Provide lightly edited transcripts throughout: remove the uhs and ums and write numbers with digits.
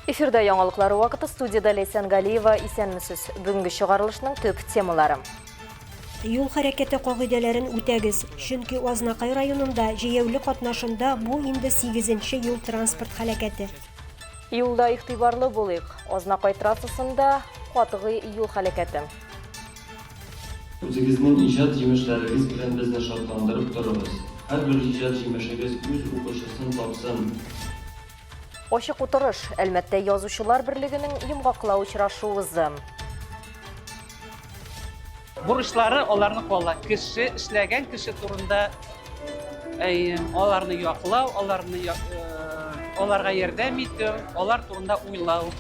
Эфирда яңалыклар вакыты студияда Ләйсән Галиева исәнмесез. Бүгенге чыгарылышның төп темалары. Юл хәрәкәте кагыйдәләрен үтәгез, чөнки Азнакай районында җәяүле катнашында бу инде сигезенче юл-транспорт һәлакәте. Юлда игътибарлы булыйк. Азнакай трассасында катгый юл һәлакәте. Үзегезнең иҗат җимешләрегез белән безне шатландырып торыгыз. Һәрбер иҗат җимешегез үз укучысын тапсын. Ачык утырыш, Әлмәттә Язучылар берлегенең йомгаклау очрашуы узды. Бурычлары аларны кала. Кеше, эшләгән кеше турында әйе, аларны яклау, аларны аларга ярдәм итү, алар турында уйлау.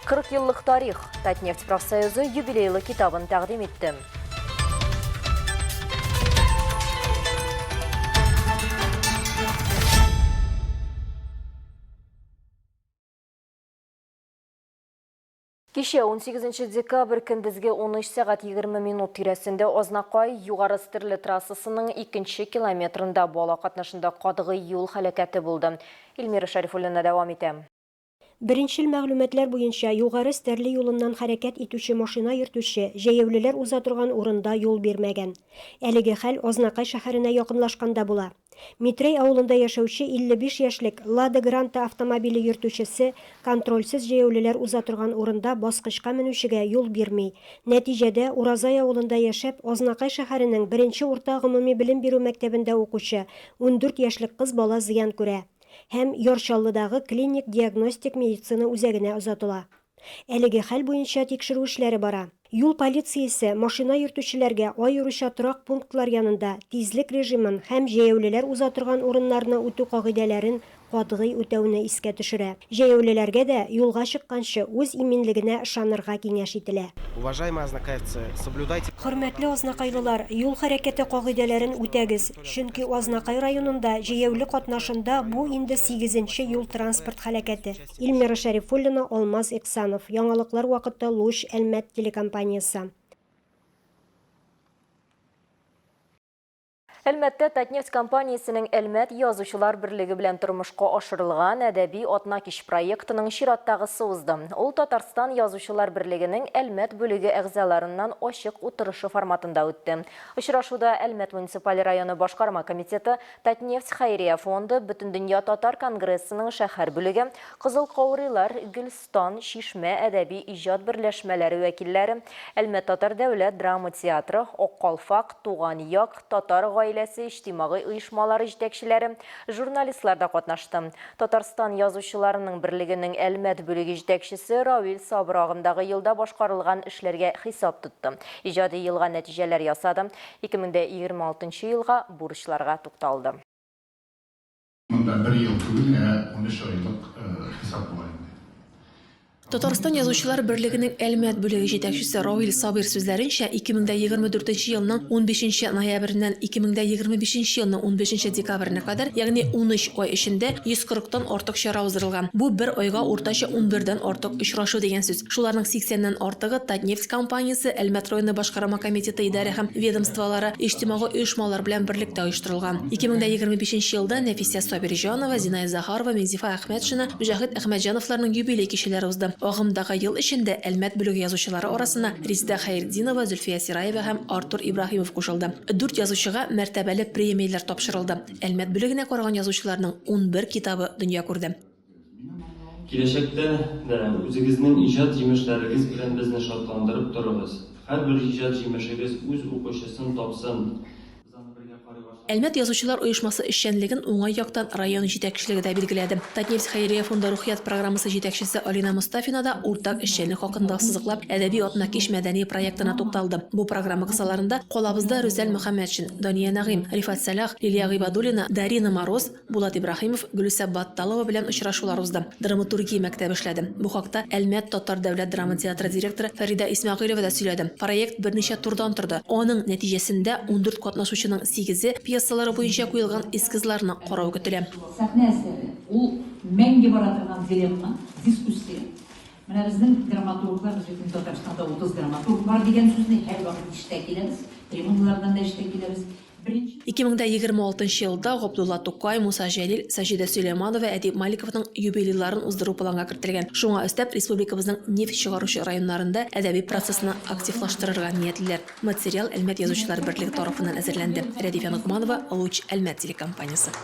40 еллык тарих. Татнефть профсоюзы юбилейлы китабын тәкъдим итте. Кичә 18 декабрь көндезге 13 сәгать 20 минут тирәсендә Азнакай Югары Стерле трассасының икенче километрында бала катнашында катгый юл һәлакәте булды. Эльмира Шәрифуллина дәвам итә. Беренчел мәгълүматлар буенча, Югары Стәрле юлыннан хәрәкәт итүче машина йөртүче җәяүлеләр уза торган урында юл бирмәгән. Әлеге хәл Азнакай шәһәренә якынлашканда була. Митрәй авылында яшәүче 55 яшьлек Лада Гранта автомобиле йөртүчесе контрольсез җәяүлеләр уза торган урында баскычка менүчегә юл бирми. Нәтиҗәдә, Уразай авылында яшәп, Азнакай шәһәренең беренче урта гомуми белем бирү мәктәбендә укучы 14 яшьлек кыз бала зыян күрә. Һәм Яр Чаллыдагы клиник-диагностик медицина үзәгенә озатыла. Әлеге хәл буенча тикшерү эшләре бара. Юл полициясе машина йөртүчеләргә аеруча торак пунктлар янында тизлек режимын һәм җәяүлеләр уза торган урыннарны үтү кагыйдәләрен катгый үтәүне искә төшерә. Җәяүлеләргә дә юлга чыкканчы үз иминлегенә ышанырга киңәш ителә. Уважаемые азнакаевцы, соблюдайте. Хөрмәтле азнакайлылар, юл хәрәкәте кагыйдәләрен үтәгез, чөнки Азнакай районында җәяүле катнашында бу инде сигезенче юл-транспорт һәлакәте. Эльмира Шәрифуллина, Алмаз Иксанов. Яңалыклар вакыты, Луч, Әлмәт телекомпаниясе. Әлмәттә Татнефть компаниясенең Әлмәт язучылар берлеге белән тормышка ашырылган Әдәби атнакич проектының чираттагысы узды. Ул Татарстан Язучылар берлегенең Әлмәт бүлеге әгъзаларыннан ачык утырышы форматында үтте. Очрашуда Әлмәт муниципаль районы башкарма комитеты, Татнефть хәйрия фонды, Бөтендөнья татар конгрессының шәһәр бүлеге, Кызыл каурыйлар, Гөлс Стан, Чишмә әдәби иҗат берләшмәләре вәкилләре, Әлмәт татар дәүләт драма театры, Ак калфак, Туган як, Татар гаиләсе иҗтимагый оешмалары җитәкчеләре, журналистлар да катнашты. Татарстан Язучыларының берлегенең Әлмәт бүлеге җитәкчесе Равил Сабыр агымдагы елда башкарылган эшләргә хисап тотты, иҗади елга нәтиҗәләр ясады, 2026 елга бурычларга тукталды. Монда бер ел түгел, ә 13 айлык хисап була инде. Татарстан Язучылар берлегенең Әлмәт бүлеге җитәкчесе Равил Сабир сүзләренчә, 2024 елның унбишенче ноябреннән 2025 елның унбишенче декабренә кадәр, ягъни 13 ай эчендә 140 тан артык чара уздырылган. Бу бер айга уртача унбердән артык очрашу дигән сүз. Шуларның 80 нән артыгы Татнефть компаниясе, Әлмәт районы башкарма комитеты идарә һәм ведомстволары, иҗтимагый оешмалар белән берлектә оештырылган. 2025 нче елда Нәфисә Сабирҗанова, Зинаида Захарова, Миңзифа Әхмәтшина, Мөҗәһит Әхмәтҗановларның юбилей кичәләре узды. Агымдагы ел эчендә Әлмәт бүлеге язучылары арасына Резеда Хәертдинова, Зөлфия Сираева һәм Артур Ибраһимов кушылды. Дүрт язучыга мәртәбәле премияләр тапшырылды. Әлмәт бүлегенә караган язучыларның 11 китабы дөнья күрде. Киләчәктә дә үзегезнең иҗат җимешләрегез белән безне шатландырып торыгыз. Һәрбер иҗат җимешегез үз укучысын тапсын. Әлмәт язучылар оешмасы эшчәнлеген уңай яктан район җитәкчелеге дә билгеләде. Татнефть хәйрия фонды Рухият программасы җитәкчесе Алинә Мостафина да уртак эшчәнлек хакында ассызыклап, Әдәби атнакич мәдәни проектына тукталды. Бу программа кысаларында калабызда Рүзәл Мөхәммәтшин, Дания Нәгыйм, Рифат Сәлах, Лилия Гыйбадуллина, Дарина Мороз, Булат Ибраһимов, Гөлүсә Батталова белән очрашулар узды. Драматургия мәктәбе эшләде. Бу хакта Әлмәт татар дәүләт драма театры директоры Фәридә Исмәгыйлева да сөйләде. Проект берничә турдан торды. Аның нәтиҗәсендә 14 катнашучының сигезе пьесалары буенча куелган эскизларны карау көтелә. Сәхнә әсәре, ул мәңге бара торган дилемма, дискуссия. Менә безнең драматурглар, без бит инде Татарстанда 30 драматург бар дигән сүзне һәрвакыт ишетә киләбез, трибуналардан да ишетә киләбез. 2026 елда Габдулла Тукай, Муса Җәлил, Саҗидә Сөләйманова, Әдип Маликовның юбилейларын уздыру планга кертелгән. Шуңа өстәп, республикабызның нефть чыгаручы районнарында әдәби процессны активлаштырырга ниятлиләр. Материал Әлмәт Язучылар берлеге тарафыннан әзерләнде. Рәдифә Ногманова, Луч Әлмәт телекомпаниясе.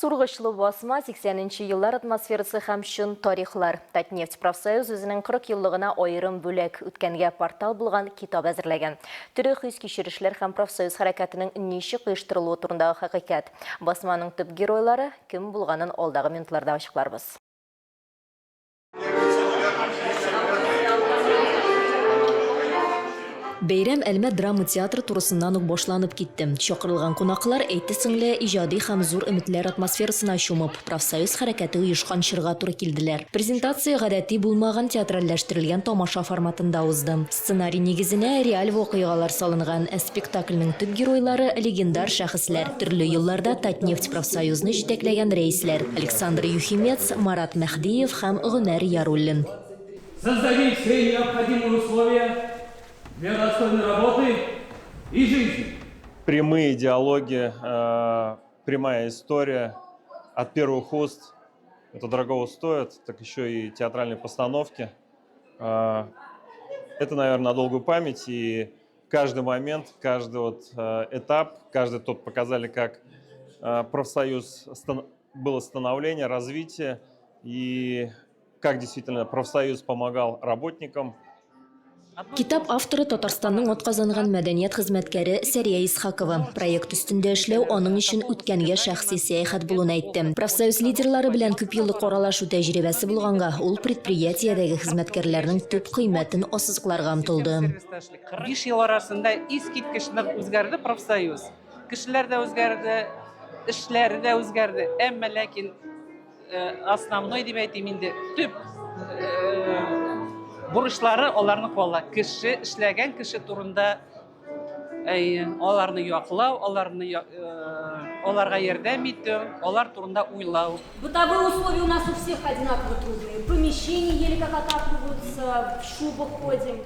Сургычлы басма, 80 нче еллар атмосферасы һәм чын тарихлар. Татнефть профсоюз үзенең 40 еллыгына аерым бүләк, үткәнгә портал булган китап әзерләгән. Тере хис-кичерешләр һәм профсоюз хәрәкәтенең ничек оештырылуы турындагы хакыйкать. Басманың төп геройлары кем булганын алдагы минутларда ачыкларбыз. Бәйрәм Әлмәт драма театры турысыннан ук башланып китте. Чакырылган кунаклар, әйтесең лә, иҗади һәм зур өметләр атмосферасына чумып, профсоюз хәрәкәте оешкан чорга туры килделәр. Презентация гадәти булмаган театральләштерелгән тамаша форматында узды. Сценарий нигезенә реаль вакыйгалар салынган, ә спектакльнең төп геройлары, легендар шәхесләр, төрле елларда Татнефть профсоюзны җитәкләгән рәисләр, Александр Юхимец, Марат Мәһдиев һәм Гомәр Яруллин. Создадим все необходимые условия для достойной работы и жизни. Прямые диалоги, э, прямая история от первых уст. Это дорогого стоит, так еще и театральные постановки. Э, это, наверное, на долгую память. И каждый момент, каждый вот э, этап, каждый тот показали, как профсоюз было становление, развитие и как действительно профсоюз помогал работникам. Китап авторы Татарстанның атказанган мәдәният хезмәткәре Сәрия Исхакова. Проект өстендә эшләү аның өчен үткәнгә шәхси сәяхәт булуын әйтте. Профсоюз лидерлары белән күпьеллык аралашу тәҗрибәсе булганга, ул предприятиедәге хезмәткәрләрнең төп кыйммәтен ассызыкларга омтылды. 45 ел арасында искиткеч нык үзгәрде профсоюз. Кешеләр дә үзгәрде, эшләре дә үзгәрде. Әмма ләкин э, основной дип әйтим инде, төп э, бурычлары аларның кала. Кеше эшләгән кеше турында әйе, аларны яклау, аларны э, аларга ярдәм итү, алар турында уйлау. Бытовые условия у нас у всех одинаково трудные. Помещения еле как отапливаются, в шубах ходим.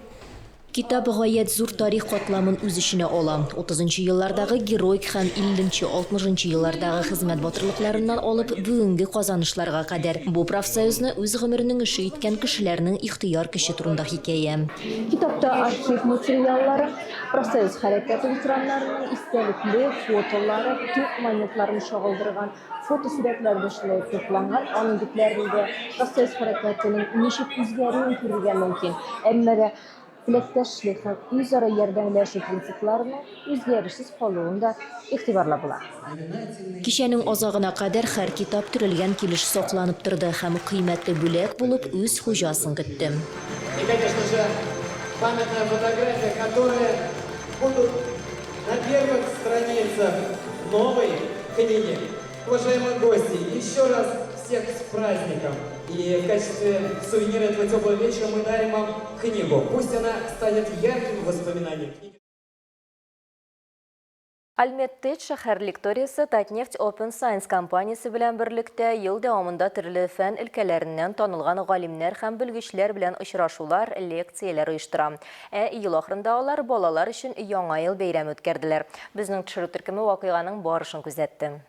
Китап гаять зур тарих катламын үз эченә ала. Утызынчы еллардагы героик һәм илленче, алтмышынчы еллардагы хезмәт батырлыкларыннан алып бүгенге казанышларга кадәр. Бу профсоюзны үз гомеренең эше иткән кешеләрнең ихтыяр көче турында хикәя. Китапта архив материаллары, профсоюз хәрәкәте ветераннарының истәлекле фотолары, төп моментларын чагылдырган фотосурәтләр дә шулай ук тупланган. Аның битләрендә профсоюз хәрәкәтенең ничек үзгәрүен күрергә мөмкин. Әмма дә теләктәшлек һәм үзара ярдәмләшү принципларының үзгәрешсез калуын да игътибарлап була. Кичәнең азагына кадәр һәр китап төрелгән килеш сакланып торды һәм кыйммәтле бүләк булып үз хуҗасын көтте. И, конечно же, памятная фотография, которая будут на первых страницах новой книги. Уважаемые гости, еще раз всех с праздником! И в качестве сувенира этого теплого вечера мы дарим вам книгу. Пусть она станет ярким воспоминанием. Альметтеч шәһәр лекториясе Татнефть Open Science компаниясе белән берлектә ел дәвамында төрле фән өлкәләреннән танылган галимнәр һәм белгечләр белән очрашулар, лекцияләр оештыра. Ә ел ахырында алар балалар өчен Яңа ел бәйрәме үткәрделәр. Безнең төшерү төркеме вакыйганың барышын күзәтте.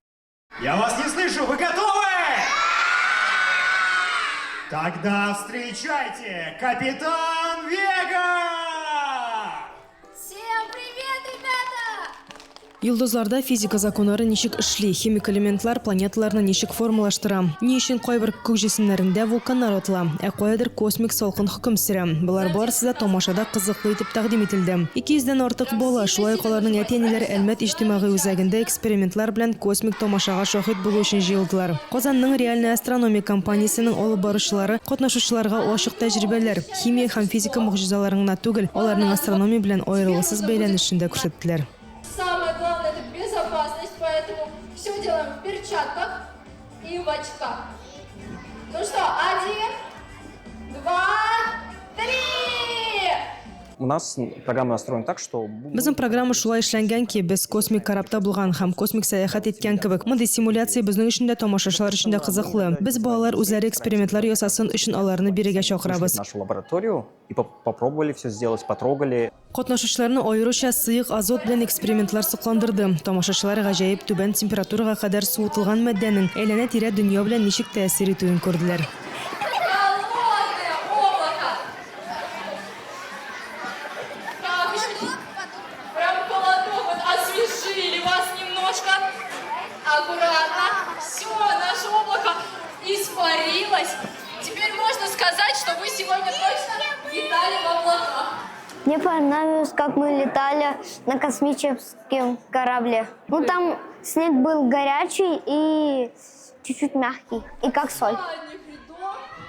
Я вас не слышу, вы готовы? Тогда встречайте, капитан Вега! Всем привет, ребята! Йолдызларда физика законнары ничек эшли, химик элементлар планеталарны ничек формалаштыра, ни өчен кайбер күк җисемнәрендә вулканнар атыла, ә каядыр космик салкын хөкем сөрә, болар барысы да тамашада кызыклы итеп тәкъдим ителде. 200 дән артык бала, шулай ук аларның әти-әниләре Әлмәт иҗтимагый үзәгендә экспериментлар белән космик тамашага шаһит булу өчен җыелдылар. Казанның Реальная астрономия компаниясенең алып баручылары катнашучыларга ачык тәҗрибәләр, химия һәм физика могҗизаларын гына түгел, аларның астрономия белән аерылгысыз бәйләнешен дә күрсәттеләр. Самое главное это безопасность, поэтому все делаем в перчатках и в очках. Ну что, один, два, три! У нас программа настроена так, что... Безнең программа шулай эшләнгән ки, без космик корабта булган һәм космик сәяхәт иткән кебек. Мондый симуляция безнең өчен дә, тамашачылар өчен дә кызыклы. Без балалар үзләре экспериментлар ясасын өчен аларны бирегә чакырабыз. Нашу лабораторию и попробовали все сделать, потрогали. Катнашучыларны аеруча сыек азот белән экспериментлар сокландырды. Тамашачылар гаҗәеп түбән температурага кадәр суытылган матдәнең әйләнә-тирә дөнья белән ничек тәэсир итүен күрделәр. Холодное облако! Так, прям холодок, вот освежили вас немножко. Аккуратно. Все, наше облако испарилось. Теперь можно сказать, что вы сегодня точно летали в облаках. Мне понравилось, как мы летали на космическом корабле. Ну, там снег был горячий и чуть-чуть мягкий, и как соль.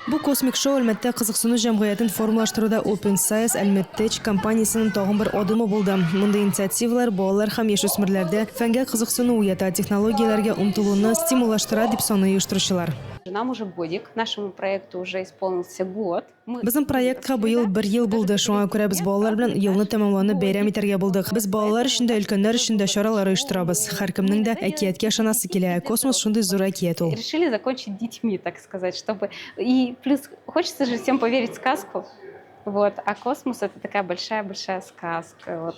Бу космик шоу Әлмәттә кызыксыну җәмгыятен формалаштыруда Open Science Әлмәт Tech компаниясенең тагын бер адымы булды. Мондый инициативалар балалар һәм яшүсмерләрдә фәнгә кызыксыну уята, технологияләргә омтылуны стимуллаштыра, дип саный оештыручылар. Нам уже годик, нашему проекту уже исполнился год. Мы Безнең проектка быел бер ел булды, шуңа күрә без балалар белән елны тәмамлауны бәйрәм итәргә булдык. Без балалар өчен дә, өлкәннәр өчен дә чаралар оештырабыз. Һәркемнең дә әкияткә ышанасы килә, ә космос шундый зур әкият ул. Решили закончить детьми, так сказать, чтобы... И плюс хочется же всем поверить в сказку, вот, а космос это такая большая-большая сказка, вот.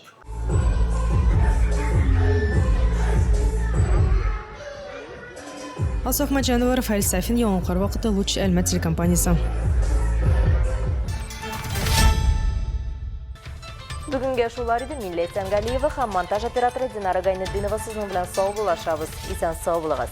Алсу Әхмәтҗанова, Рафаэль Сафин, Яңалыклар вакыты, Луч Әлмәт телекомпаниясе. Бүгенгә шулар иде. Мин Ләйсән Галиева һәм монтаж операторы Динара Гайнетдинова сезнең белән саубуллашабыз. Исән сау булыгыз.